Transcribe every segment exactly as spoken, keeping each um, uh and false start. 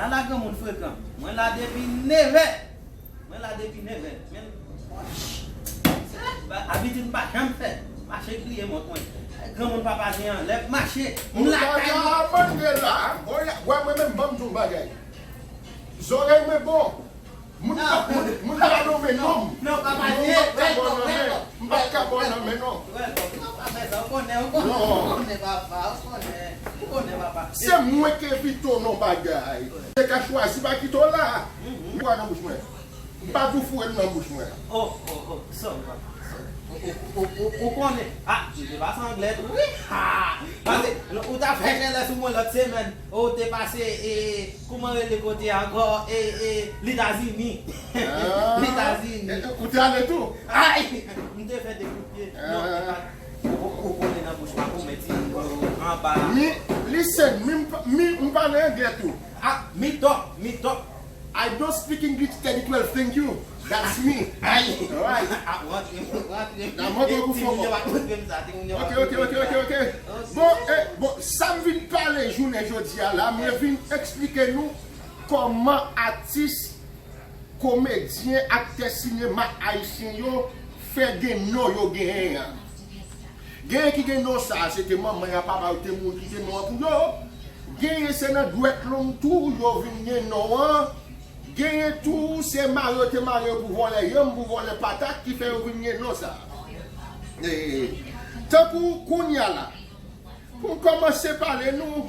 Ala granmoun frekan. Mwen la depi nevè. Mwen la depi nevè. Men, ba- abitid m pa janm fè. Mache griye mont mwen. Granmoun papa gen an lè mache. M lakay mwen. Mwen la. Wè mwen menm ban m di w bagay. Zòrèy mwen bon. Moun pa moun moun pa nonmen non. Non, papa, moun pa ka bò nan men. M pa ka bò nan men non. Non, pa fè sa, ou konnen, ou konnen, ou konnen papa, ou konnen, ou konnen papa. Se mwen ki envite w nan bagay. Se ka chwazi pa kite w la. M pa nan bouch mwen. M pa tou foure l nan bouch mwen. Oh, oh, oh, sorry papa. Ou konnen. Ah, m te pase anglè tou wi. Ha! Pase ou ta fè chalè sou mwen lòt semèn. Ou te pase e kouman rele kote a ankò? E e Letazini. Letazini. Ou te ale tou? Ay! M te fè de kout pye. Non, ou konnen nan bouch pa pou mèt anba. Mi, listen, mi, mi, m pale anglè tou. Ah, mi talk, mi talk. I don't speak English ten twelve, thank you. That's me. Ay. Alright. Ah, rantre, rantre. Nan mwen tou pou fò. Timoun yo pa montre m sa, timoun yo pa montre m sa. Ok, ok, ok, ok, ok. Bon, eh, bon, sa m vin pale jounen jodi a la, mwen vin eksplike nou kòman atis, komedyen, aktè sinema ayisyen yo fè gen non yo genyen an. Genyen ki gen non sa, se te manman y a papa yo te mouri kite non an pou yo. Genyen se nan dwèt long tou yo vin gen non an. Genyen tou se mare yo te mare yo pou vòlè yanm, pou vòlè patat ki fè yo vin gen non sa. E, tankou kounye a la, pou m kòmanse pale nou,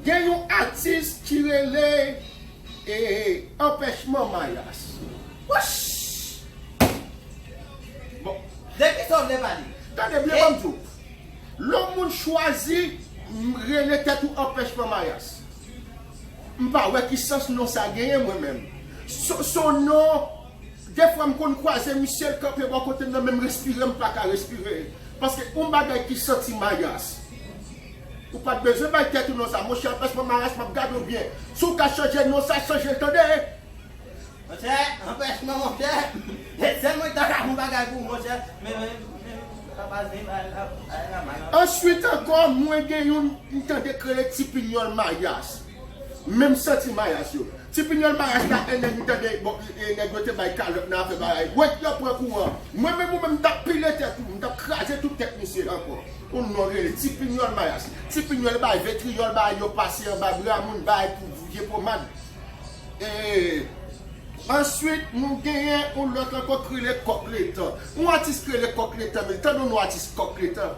gen yon atis ki rele e, Anpèchman Mayas. Wouch! Bon. De kisa w vle pale? Tande byen, ban m di w. Lè yon moun chwazi rele tèt ou Anpèchman Mayas, m pa wè ki sans non sa genyen mwen menm. Se se yon non, defwa m konn kwaze misye, l kanpe bò kote m nan, men m respire, m pa ka respire. Paske yon bagay ki santi mayas. Ou pa t bezwen bay tèt ou non sa, monchè, Anpèchman Mayas, m ap gade w byen. Si w ka chanje non sa, chanje l tande. Monchè, Anpèchman, monchè. E sèl mwen ki ta ka fè yon bagay pou ou, monchè. Men, men, men, papa Zen, bagay la, bagay la mal. Answit ankò, mwen gen youn, m tande k rele Ti Pinyòl Mayas. Men m santi mayas yo. Ti Pinyòl Mayas la, e nèg m tande, bon, e, e nèg yo te bay kalòt nan afè bagay. Wèt yo pran kouran. Mwen menm ou menm, m t ap pile tèt ou, m t ap kraze tout tèt misye ankò. Yon non rele Ti Pinyòl Mayas. Ti Pinyòl bay ventriyòl, bay yo pase anba bra moun, bay pou vye pomad. E, answit, nou genyen yon lòt ankò k rele Kòk Letan. Yon atis k rele Kòk Letan, men tande yon non atis Kòk Letan.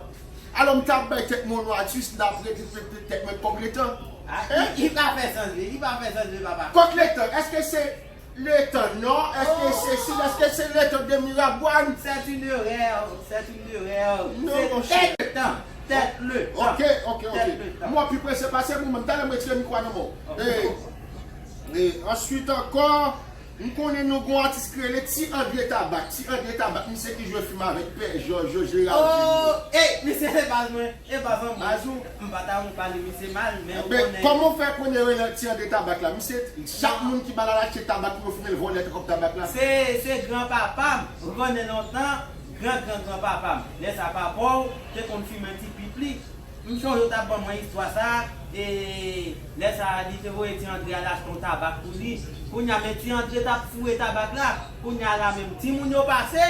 Alò, m t ap bay tèt mwen yon non atis, m t ap rete tèt mwen Kòk Letan. Ah, li, li pa fè sans vre, li pa fè sans vre, papa. Kòk Letan, èske se Letan nò, èske se sid, èske se Letan de Miragwàn? C'est une erreur, c'est une erreur. Non, monchè. Tèt Letan, tèt Letan. Ok, ok, ok. Tèt Letan. Mwen pi prese pase pou mwen, m ta renmen retire mikwo a nan men w. Ok. E, e, answit ankò, m konnen nou gon atis ki rele Ti André Tabak. Ti André Tabak, misye ki jwe fim avèk Pè Jòj yo, Geraldine. Oh, ey, misye se baz mwen. E pa zanmi. Baz ou? M pa ta renmen pale misye mal, men ou konnen. Kòman w fè konnen yo rele Ti André Tabak la? Misye, chak moun ki ba l al achte tabak pou yo fimen, l vòlè kòb tabak la. Se, se gran papa m. Ou konnen lontan, gran, gran, gran papa m. Lè sa papa w te konn fimen ti pip li. M sonje w t ap ban mwen istwa sa, e lè sa li te voye Ti André al achte yon tabak pou li. Kounye a, men Ti André t ap foure tabak la. Kounye a la menm, timoun yo pase,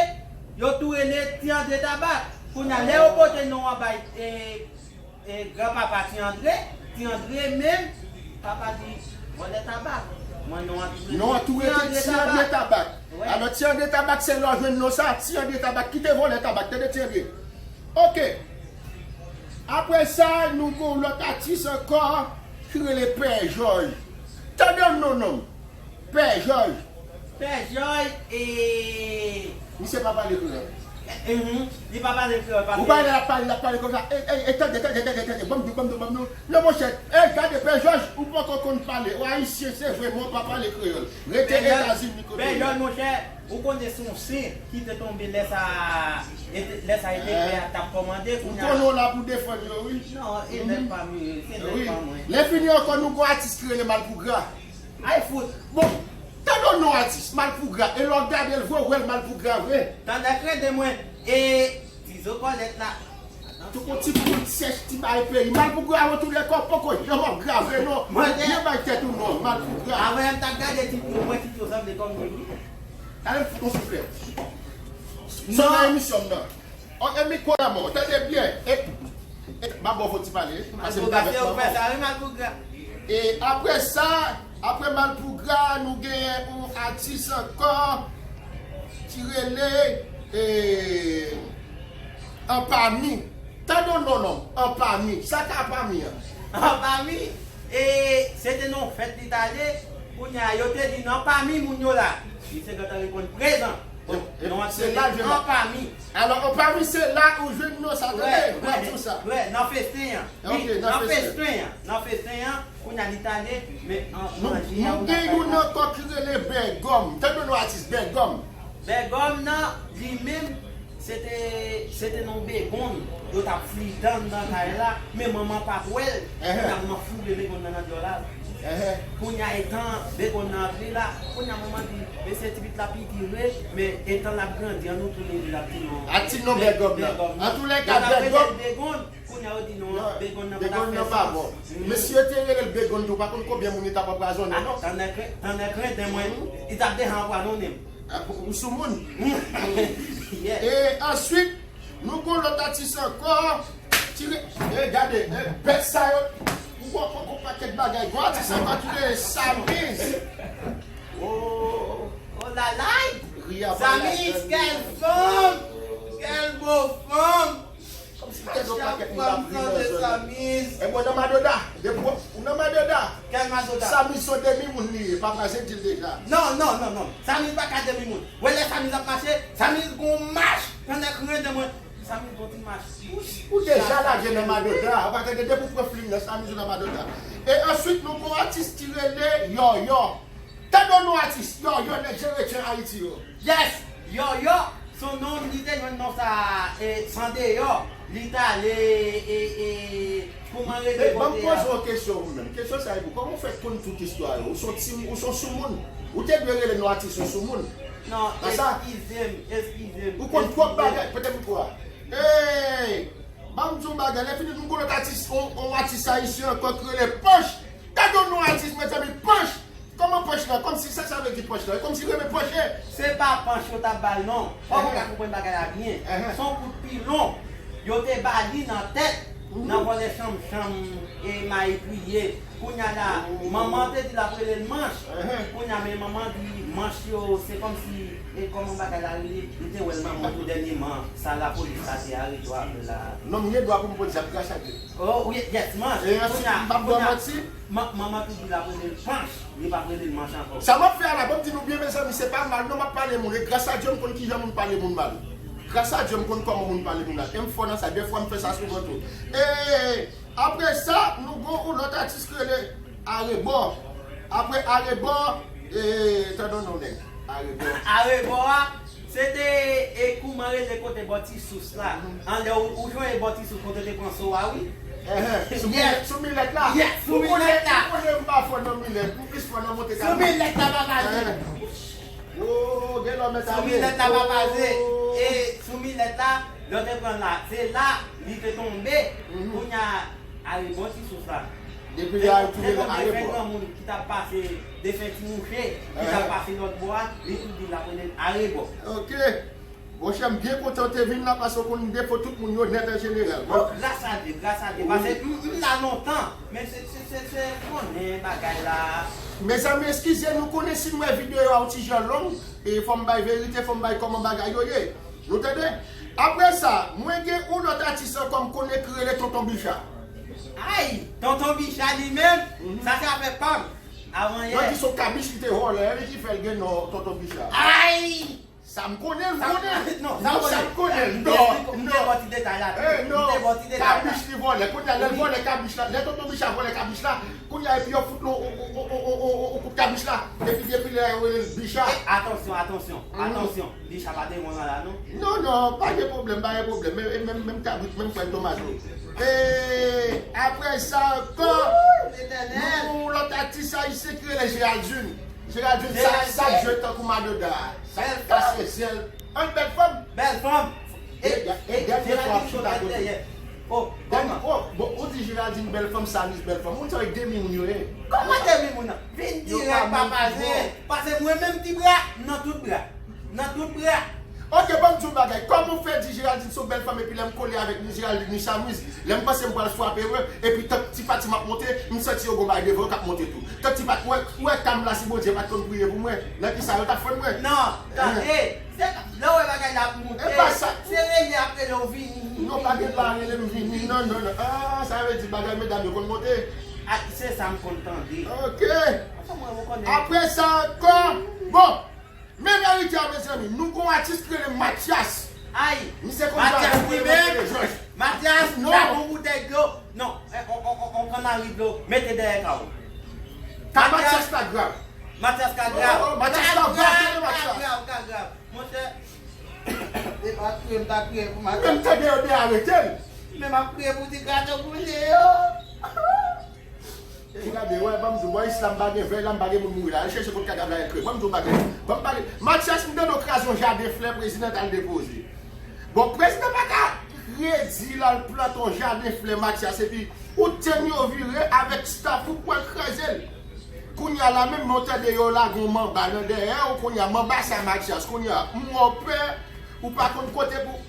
yo tou rele Ti André Tabak. Kounye a, lè yo pote non an bay, e, e, granpapa Ti André, Ti André menm, papa di, vòlè tabak. Mwen non an tou rete Ti André Tabak. Alò, Ti André Tabak, se lè w jwenn non sa, Ti André Tabak, ki te vòlè tabak, tande Ti André. Ok. Apre sa, nou gon lòt atis ankò ki rele Pè Jòj. Tande yon non, non. Pè Jòj. Pè Jòj, e. Misye pa pale kreyòl. Mhm. Li pa pale kreyòl, pase. Ou pa wè l ap pale, l ap pale konsa. E, e, e, tande, tande, tande, tande. Ban m di w, ban m di w, ban m di w. Non, monchè, e, gade, Pè Jòj, ou poko konn pale. Ou ayisyen, se vre, men w pa pale kreyòl. Rete Etazini kote w ye. Pè Jòj, monchè, ou konnen se yon sen ki te tonbe lè sa, lè sa e te pè a t ap kòmande, kounye a. Ou konnen w la pou defann yo, wi. Non, e nèg pa m yo, se nèg pa mwen. Lè fini ankò, nou gon atis ki rele Malpougra. Ay fout. Bon, tande yon non atis, Malpougra. E lè w gade l vre, w wè l Malpougra vre. Tande, krede mwen. E ti zo kòlèt la. Tou gon ti poud sèch, ti bay peyi. Malpougra, antouleka, w poko janm ap grave non. Ou byen bay tèt M t ap gade tit yo, mwen tit yo sanble kòm li wi. Talè m fout yon souflèt. Sou nan emisyon m nan. Ok, mikwo la mò. Tande byen. E, e, m ap ba w fò ti pale. Pase m t avèk manman w. E apre sa, apre Malpougra, nou genyen yon atis ankò ki rele, e, Anpami. Tande yon non, non. Anpami. Sa k Anpami an? Anpami, e, se te nan yon fèt li t ale. Kounye a, yo te di nan pami moun yo la. Misye gentan reponn prezan. Donk, non an se rele Anpami. Alò, Anpami, se la ou jwenn non sa, tande, m ap di w sa. Wè, nan festen an. Wi, nan festen an. Nan festen an, kounye a li t ale, men an manje a ou ta pale. Nou gen youn ankò ki rele Bègòm. Tande non atis Bègòm. Bègòm nan, li menm, se te, se te nan begonn, yo t ap flite anndan kay la, men manman pa t wè l, kounye a manman foure begonn nan nan dyòl la. Kounye a etan begonn nan antre la, kounye a manman di, mesye ti pitit la piti vre, men etan l ap grandi an nou tou le de l ap di non. Ap di non Bègòm nan. Antoulèka, Bègòm. Kounye a yo di non, begonn nan pa t ap fè sans. Mesye yo te rele l begonn tou, pa konn konbyen moun li t ap anpwazonnen non. Tande kren, tande kren, den mwen, li t ap deja anpwazonnen m. Ou soumoun. E answit, nou gon lòt atis ankò. Tire, e gade, e bèt sa yo. Ou gon, gon, gon pakèt bagay. Gon atis ankò ki rele Samiz. Oh la la. Samiz, quelle femme! Quelle beau femme! Kòmsi tèt yon pakèt moun ap ri nan zòn nan. E bon, nan madoda. Depi w nan madoda. Kèl madoda? Samiz se yon demi moun li ye. Papa, se di l deja. Non, non, non, non. Samiz pa ka demi moun. Wè lè Samiz ap mache, Samiz gon mach. Tande kren de mwen. Samiz gon ti mach. Ou deja lage nan madoda. Ou pa tande depi w pran flim nan, Samiz ou nan madoda. E answit, nou gon atis ki rele Yòyò. Tande yon non atis, Yòyò, nèg Jerechen Ayiti yo. Yes! Yòyò, se yon nonm, li te jwenn non sa, e, Sandeyò, li t ale, e, e, kouman rele kote a? Ban m poze w kesyon ou menm. Kesyon sa e pou, kòman w fè konn tout istwa yo? Ou se yon ti, ou se yon soumoun. Ou te dwe rele non atis yon soumoun. Non, eskize m, eskize m. Ou konn twòp bagay, petèt ou kwè. Ey! Ban m di w bagay, lè fini nou gon lòt atis, on, on atis ayisyen ankò ki rele Panch. Tande yon non atis, mezanmi, Panch! Kòman panch lan? Kòmsi sa, sa vle di panch lan? E kòmsi renmen panche? Se pa panch yo t ap ba l non. Fòk ou ka konprann bagay la byen. Se yon kout pilon yo te ba li nan tèt, nan vòlè chanm, chanm e mayi priye. Kounye a la, manman te di l ap rele l manch. Kounye a, men manman di manch yo, se kòmsi, e kòman bagay la rele, li te wè l nan moto dènyèman, sa lapolis la te arete w apre la. Non, m gen dwa pou m pote sa, gras a Dye. Oh, wi, yes, manch. E answit, m p ap ba w manti. Manman toujou la rele l panch, li pa rele l manch ankò. Sa m ap fè a la, ban m di nou byen, mezanmi, se pa mal non m ap pale moun, e gras a Dye m konn kijan moun pale moun mal. Gras a Dye m konn kòman moun pale moun mal. E m fò nan sa, dèfwa m fè sa souvan tou. E apre sa, nou gon yon lòt atis ki rele Arebò. Apre Arebò, e, tande yon non nèg. Arebò. Arebò a, se te, e, kouman rele kote bò ti sous la. Anlè ou, ou jwenn bò ti sous kote te pran so a, wi. Sou milèt, sou milèt la. Yes, sou milèt la. Ou konnen, ou konnen m pa fò nan milèt, m plis fò nan monte kabann. Sou milèt la, papa. Oh, gen lò mèt ale. Sou milèt la, papa, se, e, sou milèt la, lè w te pran la, se la, li te tonbe. Kounye a, Arebò ti sous la. Depi la, yo tou rele Arebò. Defen granmoun ki t ap pase, defen ti mouche ki t ap pase lòt bò a, li tou di l ap rele Arebò. Ok. Monchè, m byen kontan w te vin la, paske w konn defo tout moun yo nèt an jeneral. Oh, gras a Dye, gras a Dye. Paske m, m la lontan, men se, se, se, se konnen bagay la. Mezanmi, eskize, nou konnen si n wè videyo a yon ti jan long, e fò m bay verite, fò m bay kòman bagay yo ye. Nou tande? Apre sa, mwen gen yon lòt atis ankò m konnen ki rele Tonton Bicha. Ay! Tonton Bicha li menm, sa se afè pa m. Avan yè. Yo di se yon kabich li te vòlè, li ki fè l gen non Tonton Bicha. Ay! Sa m konnen, m konnen. Non, sa m konnen. Non, non. M te ba w ti detay la tou. Eh, non. M te ba w ti detay la. Kabich li vòlè. Kounye a, lè l vòlè kabich la, lè Tonton Bicha vòlè kabich la, kounye a, epi yo fout l yon, yon, yon, yon, yon, yon kout kabich la. Epi depi lè a, yo rele l Bicha. Eh, atansyon, atansyon, atansyon. Bicha pa te bon nan la, non? Non, non, pa gen pwoblèm, pa gen pwoblèm. Men, men, menm kabrit, menm kwèl tomato. E apre sa ankò, nou gon lòt atis ayisyen ki rele Géraldine. Géraldine, sa, sa jwe tankou madoda. Sa kase zyè l. An bèl fanm. Bèl fanm. E, e dènye fwa ap chita kote. Oh, kòman? Oh, bon, ou di Géraldine bèl fanm, Samiz bèl fanm. Moun sa yo demi moun yo ye. Kòman demi moun nan? Vin Ti règ pa pase. Pase mwen menm ti bra, nan tout bra. Nan tout bra. Ok, ban m di w bagay. Kòman w fè di Geraldine se yon bèl fanm epi lè m kole avèk ni Geraldine ni Chamouise, lè m panse m pral frape yo, epi tank ti Fatima ap monte, m santi yo gon bagay devan yo k ap monte tou. Tank ti Fat, ou wè, ou wè kam la si Bondye pa t konn priye pou mwen, nan kisa yo t ap fann mwen? Non, tande. Se lè w wè bagay la ap monte. E pa sa. Se rele ap rele w vini. Non, pa gen pa rele m vini. Non, non, non. Ah, sa vle di bagay medam yo konn monte. Ah, se sa m konn tande. Ok. Anfen, mwen, ou konnen. Apre sa ankò, bon, men verite a, mezanmi, nou gon atis ki rele Mathias. Ay, misye konn Mathias li menm. Mathias, non. Nan bon boutèy dlo. Non, eh, on, on, on, on kannari dlo. Mete dèyè ka w. Ka Mathias ta grav. Mathias ka grav. Oh, oh, Mathias ka grav, ka grav, ka grav. Monchè, e pa kriye m ta kriye pou Mathias. Menm tande yo de arete l. Men m ap kriye pou ti gato boule yo. E gade, wè, ban m di w, bò isi la m pa gen vèy la, m pa gen moun mouri la. Al chèche kot kadav la, al kriye. Ban m di w bagay. Ban m pale. Mathias, m tande w kraze yon jaden flè prezidan t al depoze. Bon, prezidan pa ka redi l al plante yon jaden flè Mathias, epi ou tann yo vire avèk staff ou pou al kraze l. Kounye a la menm, mwen tande yo lage yon manba nan dèyè w, kounye a manba sa Mathias, kounye a m wè w pè, ou pa konn kote pou,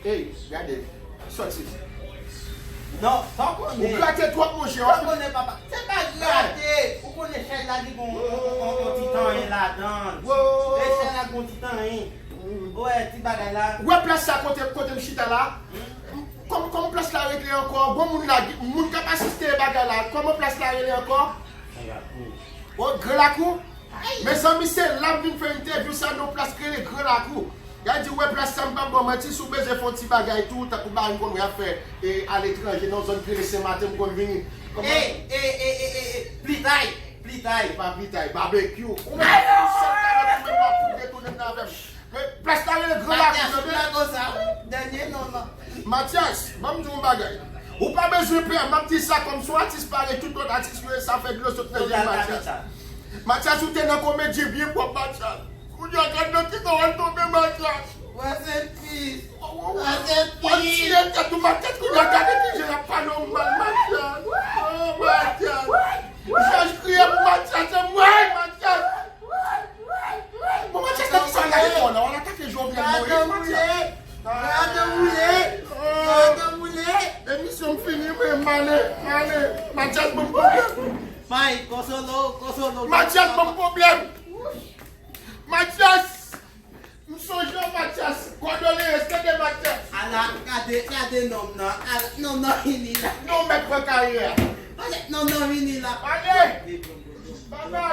ey, gade, sòti. Non, sa w konnen. Ou grate twòp, monchè. Sa w konnen, papa. Se pa grate. Ou konnen chay la li gon, gon, gon, gon ti tanyen ladan. Wo. E chay la gon ti tanyen. Ou wè ti bagay la. Ou wè plas sa kote, kote m chita la? Kòm, kòman plas la rele ankò? Bon, moun la, moun k ap asiste bagay la, kòman plas la rele ankò? O, Gran Lakou? Mezanmi, se la m vin fè entèvyou sa nan yon plas ki rele Gran Lakou. Y a di, wè plas sa, m p ap ba w manti, si w bezwen fè yon ti bagay tou, tankou bagay m konn wè y ap fè, e, aletranje, nan yon zòn ki rele Senmaten, m konn vini. Kòman? E, e, e, e, e, e, Plitay, Plitay. E pa Plitay, Babekyou. Ou menm, ou sèl kalòt, ou menm w ap pou detounen nan avè m. Men, plas la rele Gran Lakou, tande? Mathias, ou pa konsa, wi. Dènye non, non. Mathias, ban m di w yon bagay. Ou pa bezwen pè, m ap di sa kòm se yon atis parèy tout lòt atis yo ye, sa fè dlo sot nan je m, Mathias. Mathias, ou te nan komedi byen pwòp, Mathias. Kounye a, gad nan ki kò w al tonbe, Mathias. Rest in peace. Rest in peace. W ap tiye tèt ou, Mathias, kounye a, gade ki jan y ap pale w mal, Mathias. Oh, Mathias. Jòj kriye pou Mathias, anmwey, Mathias. Bon, Mathias, nan kisa w al gade kò w la? W al atake Jovenel Moïse, Mathias. Gade woule! Gade woule! Emisyon m fini, mwen, m ale, m ale. Mathias ban m pwoblèm. May, konsolo, konsolo. Mathias ban m pwoblèm. Mathias! M sonje w, Mathias. Kondoleyans, tande, Mathias. Ala, gade, gade nonm nan. Ala, nonm nan vini la. Non, mèt pran karyè a. Ale, nonm nan vini la. Ale! Bye bye.